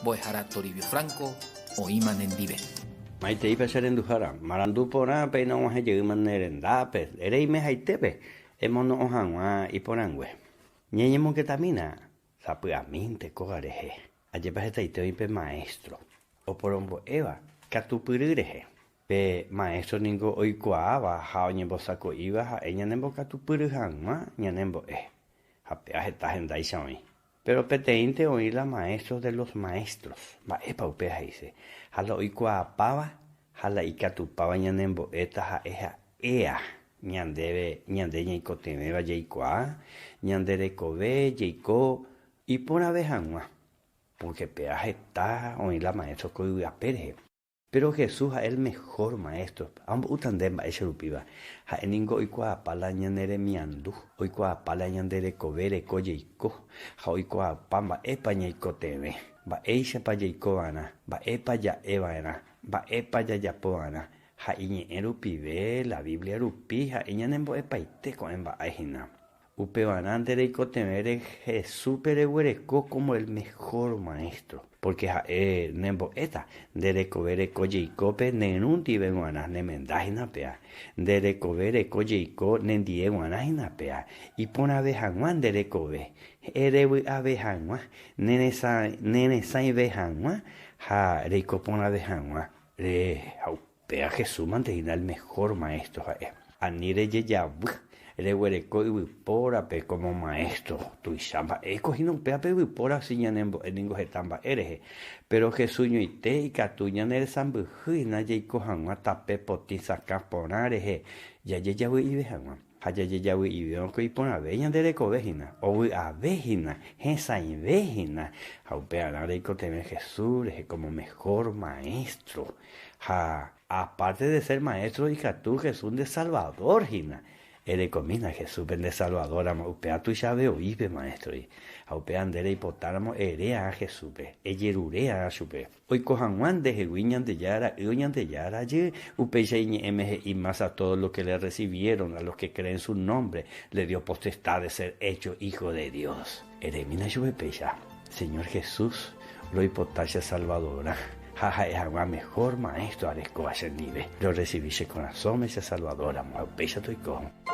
Mbo'ehára Toribio Franco oĩma nendive. Maiteípa che renduhára, marandu porã péina og̃uahẽ jeýma ne rendápe, reimehaitépe emono'õ hag̃ua iporãngue. Ñañemongetamína sapy'amínte kóva rehe, ajépa hetaite oĩ pe maestro oporombo'éva katupyry rehe. Pe maestro ningo oikuaáva ha oñembosako'íva ha'e ñanembokatupyry hag̃ua ñanembo'e, ha péva heta hendáicha oĩ. Péro peteĩnte oĩ la maestro de los maestros. Mba'épa upéva he'ise? Ha la oikuaapáva ha la ikatupáva ñanembo'éta ha'e ha'éa ñandéve ñande ñaikotevẽva jaikuaa, ñande rekove jaiko iporãve hag̃ua, pórke péva heta oĩ la maestro ko yvy ape rehe. Péro Jesús ha'e el mehór Maéstro. Ambo'úta nde mba'éicha rupíva. Ha'e ningo oikuaapa la ñane remiandu, oikuaapa la ñande rekove reko jeiko, ha oikuaapa mba'épa ñaikotevẽ, mba'éichapa jaiko va'erã, mba'épa ja'e va'erã, mba'épa jajapo va'erã. Ha Iñe'ẽ rupive, la Biblia rupi, ha'e ñanembo'epaite ko'ẽ mba'e hína. Upevarã nde reikotevẽre Jesúspe reguereko kómo el mehór Maéstro, pórke ha'e nembo'éta nde rekove reko jeikópe ne irũ ndive g̃uarã nemenda hína péa, nde rekove reko jeiko nendie g̃uarã hína péa, iporãve hag̃ua nde rekove, revy'ave hag̃ua, neresãive hag̃ua ha reiko porãve hag̃ua re ha Péa Jesús mante hína el mehór maéstro ha'e. Ani rejejavy, reguereko yvypórape kómo maéstro. Tuicha mba'éko hína upéva pe yvypóra si ñanembo'e ningo heta mba'e rehe. Péro Jesús ñoite ikatu ñaneresãmbyhy hína jaiko hag̃ua tape potĩ sakã porã rehe jajejavy'ive hag̃ua. Ha jajejavy'ivérõ ko iporãve ñande rekove hína, ovy'ave hína, hesãive hína. Ha upearã reikotevẽ Jesús rehe kómo mehór maéstro. Ha aparte de ser maestro ikatu Jesús nde Salvador hína. Erekomína Jesúspe nde Salvador ramo, upéva tuichave oĩ pe maestro-gui. Ha upéva nde reipotáramo ere'arã Jesúspe, ejerure'arã chupe. Oiko hag̃ua ndehegui Ñandejára ra'y o Ñandejára rajy, upéicha iñe'ẽme he'i más a todos los que le recibieron, a los que creen su nombre, le dio potestad de ser hecho hijo de Dios. Eremína chupe péicha, Señor Jesús, roipota che Salvadorã, ha ha'e hag̃ua mejor maestro arekóva chendive. Rorresivi che korasõme che Salvador ramo, ha upéicha toiko.